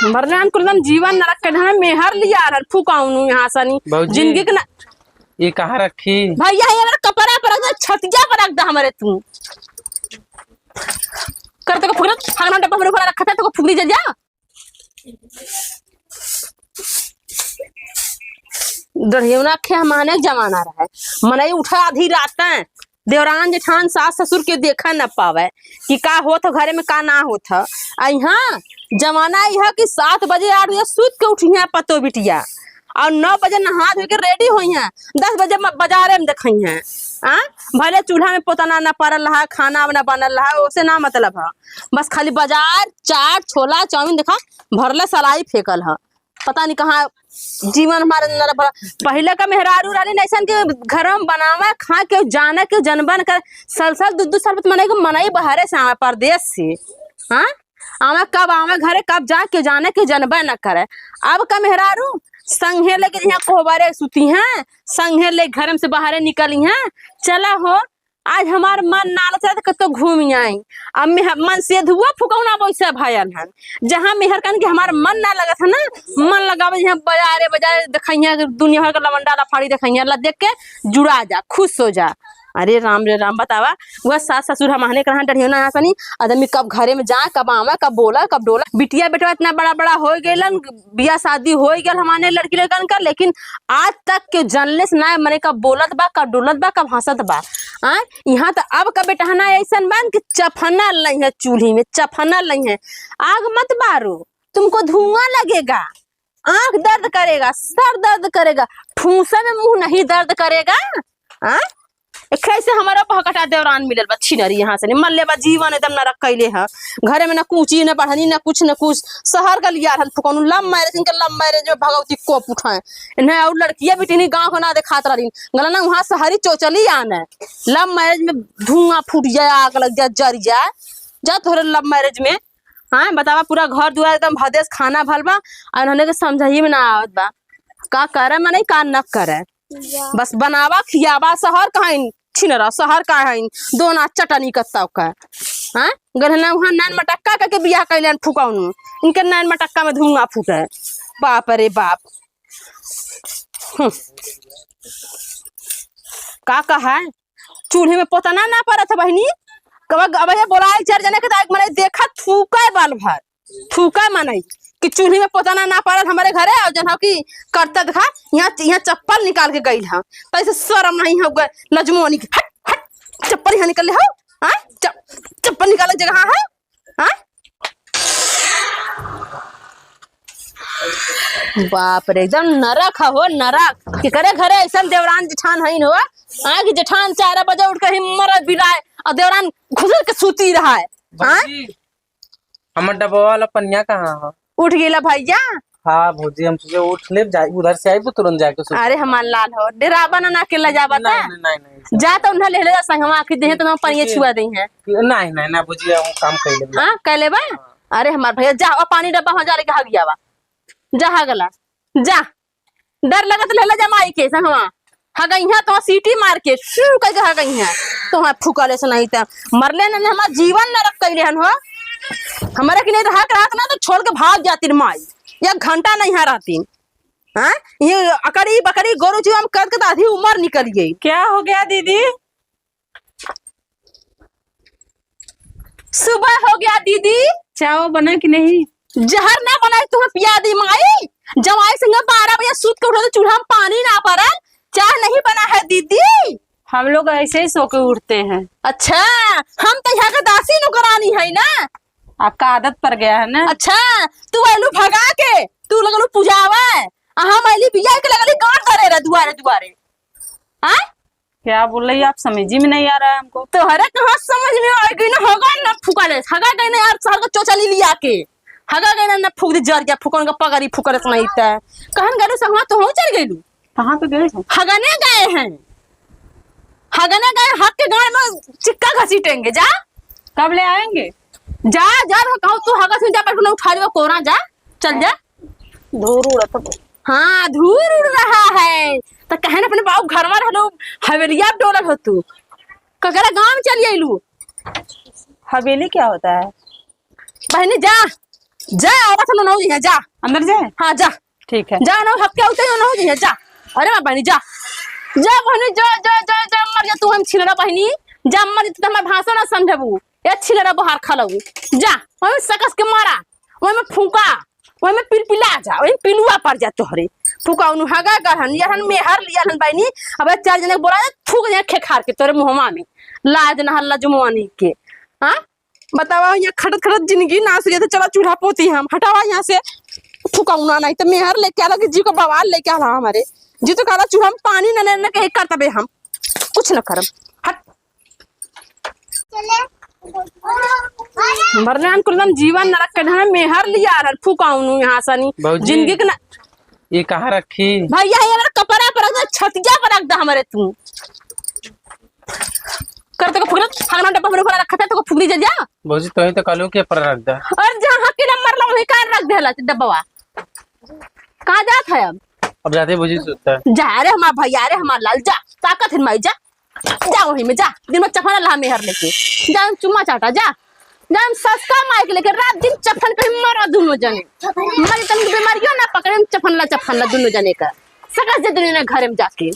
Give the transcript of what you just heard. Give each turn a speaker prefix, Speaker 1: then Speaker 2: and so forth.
Speaker 1: मरने कुल एकदम जीवन नरक के ढंग मेहर लिया रहल फुकाउनु यहाँ सनी
Speaker 2: भौजी।
Speaker 1: जिंदगी के ना।
Speaker 2: ये कहाँ रखी?
Speaker 1: भैया ये मेरा कपड़ा पर रख दे, छतिया पर रख दे हमारे। तू कर तो फुकरा खाना डब्बा में रखा था तो फुकरी जा जा दढ़ियौना खे हमाने जमाना रहे मनई उठा आधी रात है देवरान जेठान सास ससुर के देखा न पावे कि का होत घरे में का ना होत। आ यहाँ जमाना यह कि 7 बजे 8 बजे सुत के उठी है पतो बिटिया और 9 बजे नहा धो के रेडी हुई हैं, 10 बजे बाजारे में देखी हैं। आ भले चूल्हा में पोतना ना पड़ल रहा, खाना ना बनल रहा, उसे ना मतलब है, बस खाली बाजार चाट छोला चाउमीन देखा भरले सलाई फेंकल है। पता नहीं कहाँ जीवन हमारे अंदर पहले का मेहरारू रहली ऐसन के घर में बनावे खा के जाने के जनबन कर सलसल दू दू साल मनाई के मनाई बाहरे से आवे परदेश से। हाँ आवे कब आवे घरे कब जा के जाने के जनबे न करे। अब का मेहरारू संघे लेके यहाँ कोहबारे सुती हैं, संघे ले घर से बाहरे निकली हैं। चला हो आज हमार मन नाल चला कतो घूम आई। अब मन से धुआ फुकौना वैसे भयल हन जहाँ मेहर कन के हमार मन ना लगत है ना मन लगावे यहाँ बाजारे बाजारे देखैया दुनिया भर का लवंडा लफाड़ी देखैया ला देख के जुड़ा जा खुश हो जा। अरे राम रे राम, बतावा वह सास ससुर हम आने कहाँ डरियो ना सनी आदमी कब घरे में जाए कब आवे कब बोला कब डोला। बिटिया बेटवा इतना बड़ा बड़ा हो गइलन, बियाह शादी हो गइल हमारे लड़की लड़कन का, लेकिन आज तक के जानले से ना मने कब बोलत बा कब डोलत बा कब हंसत बा। आ यहाँ तो अब का बेटा ना ऐसन बन कि चफना लई है चूल्ही में चफना लई है, आग मत बारो तुमको धुआं लगेगा, आंख दर्द करेगा, सर दर्द करेगा, ठूसा में मुंह नहीं दर्द करेगा। आ कैसे हमारा पहकटा देवरान मिलल बा छिनरी यहाँ से मर ले बा जीवन एकदम नरक कैले है। घरे में न कूची न बढ़नी न कुछ न कुछ शहर का लिया रहल फुकौनु लव मैरिज इनके लव मैरिज में भगवती कोप उठाए इन्हें और लड़कियां बेटी गांव को ना देखात रही गला ना वहाँ शहरी चोचली आने लव मैरिज में धुआं फूट जाए आग लग जाए जर जाए जा थोड़े लव मैरिज में। हाँ बतावा पूरा घर दुआर एकदम भदेश खाना भल बा और उन्होंने के समझाई में ना आवत बा का करे मने का न करे, बस बनावा खियावा। शहर कहाँ छिनरा शहर का है दोना चटनी कत्ता का। हाँ गढ़ना वहाँ नैन मटक्का करके बियाह कैलन फुकौनु इनके नैन मटक्का में धुआं फूटे बाप रे बाप। का कहा है चूल्हे में पोतना ना पड़त है बहनी कब अब ये बोलाए चार जने के तो मने देखा थूका बाल भर थूका मनई कि चूल्ही में पोतना ना पड़ल हमारे घरे और जन की करता देखा यहाँ यहाँ चप्पल निकाल के गई हा तो ऐसे शर्म नहीं हो गए लजमोनी की हट हट चप्पल यहाँ निकल ले हो। हाँ चप्पल निकाले जगह है। हाँ बाप रे एकदम नरक हो नरक कि करे घरे ऐसा देवरान जेठान हईन हो आ कि जेठान 4 बजे उठ के ही मरद बिलाए और देवरान घुसल के सूती रहा है। हाँ
Speaker 2: भौजी, हमर डब्बा वाला पनिया कहाँ है?
Speaker 1: उठ गेला भैया?
Speaker 2: हाँ भौजी, हम सोचे उठ ले जाए उधर से आई तो तुरंत जाके सो।
Speaker 1: अरे हमार लाल हो डेराबा ना अकेला जाबा
Speaker 2: नहीं
Speaker 1: ता
Speaker 2: नहीं नहीं नहीं।
Speaker 1: जा तो उन्हें ले ले जा संगवा के देहे तो हम पनिया छुआ दई है।
Speaker 2: नहीं नहीं ना भौजी, हम काम कर लेब।
Speaker 1: हाँ कह लेबा। अरे हमार भैया जा और पानी डब्बा हो जा रे कहा गया बा जा हगला जा डर लगत ले ले जा माई के संगवा हगई है तो सीटी मार के शुरू कर के हगई है तो हाँ फुकले से नहीं त मरले न हमार जीवन नरक कैले हन हो हमारे के नहीं रहा रात ना तो छोड़ के भाग जाती माई या घंटा नहीं है रहती। हाँ ये अकड़ी बकड़ी गोरु जीव हम कर के तो आधी उम्र निकल गई।
Speaker 3: क्या हो गया दीदी?
Speaker 1: सुबह हो गया दीदी।
Speaker 3: चाय बना कि नहीं?
Speaker 1: जहर ना बनाई तुम्हें पिया दी माई जमाई संग 12 बजे सूत के उठो तो चूल्हा में पानी ना पड़ल चाय नहीं बना है दीदी।
Speaker 3: हम लोग ऐसे ही सो के उठते हैं।
Speaker 1: अच्छा हम तो यहाँ का दासी नौकरानी है ना।
Speaker 3: आपका आदत पड़ गया है ना।
Speaker 1: अच्छा तू आलू भगा के तू लगलू पुजावा आ हम आइली बिया के लगली गांठ धरे रे दुआरे दुआरे। हाँ
Speaker 3: क्या बोल रही है आप, समझ ही में नहीं आ रहा है हमको।
Speaker 1: तोहरे कहाँ समझ में आ गई ना होगा ना फुका ले हगा गई ना यार शहर को चोचली लिया के हगा गई ना ना फूक दे जर गया फुकन का पगड़ी फुकर नहीं त कहन गलू संगवा तो हो चल गइलू।
Speaker 3: कहाँ पे गए हो?
Speaker 1: हगने गए हैं हगने गए हक के गांड में चिक्का घसीटेंगे जा।
Speaker 3: कब ले आएंगे?
Speaker 1: जा जा कहो तू हगा से जा बैठ ना उठा लियो कोरा जा चल जा।
Speaker 3: धूर उड़त।
Speaker 1: हाँ धूर उड़ रहा है तो कहे ना अपने बाबू घर में रहलो हवेलिया डोलल हो तू ककरा गांव में चली आइलू।
Speaker 3: हवेली क्या होता है?
Speaker 1: बहनी जा जा औरत न हो जा जा।
Speaker 3: अंदर जाए?
Speaker 1: हाँ जा।
Speaker 3: ठीक है।
Speaker 1: जा ना हक्के उते न हो जा जा। अरे मां बहनी जा जा बहनी जा जा जा जा मर जा तू हम छिलरा बहनी जा मर जा, तू हमार भाषा ना समझबू ए छिलरा बहार खलऊ जा ओमे सकस के मारा ओमे फूका ओमे पिलपिला जा ओमे पिलुआ पर जा तोहरे फूका उनु हगा गहन यहन मेहर लियहन बहनी। अब चार जने के बोला थूक जा खेखार के तोरे मुहमा में लाज न हल्ला जुमवानी के। हां बतावा यहाँ खटत खटत जिंदगी ना सुझे तो चला चूल्हा पोती हम हटावा यहाँ से फुकाउना नहीं तो मेहर लेके आला कि जी को बवाल लेके आला हमारे जी तो काला चूल्हा में पानी न न न कहे करतबे हम कुछ न करब हट वरना हम कुल जीवन नरक के ढंग मेहर लिया रहल फुकाउनु यहाँ सनी
Speaker 2: भौजी।
Speaker 1: जिंदगी के ना
Speaker 2: ये कहाँ रखी?
Speaker 1: भैया ये हमारे कपड़ा पर रख दे छतिया पर रख दे हमारे तू कर तो फुकरा हमारा डब्बा में रखा था तो फुकरी जा जा।
Speaker 2: भौजी तो ही तो कहलू के पर रख दे।
Speaker 1: और जहाँ के नंबर ला वहीं कहाँ रख देला डब्बा कहाँ जात है अब?
Speaker 2: अब जाते भौजी सुनता है।
Speaker 1: जा रे हमार भैया रे हमार लाल जा ताकत है माई जा जा वहीं में जा दिन में चफन ला मेहर लेके जा हम चुम्मा चाटा जा जा हम सस्ता माइक लेके रात दिन चफन पे मरा दोनों जने मरी तन बीमारियों ना पकड़े हम चफन ला दोनों जने का सकस दे दुनिया घर में जाके।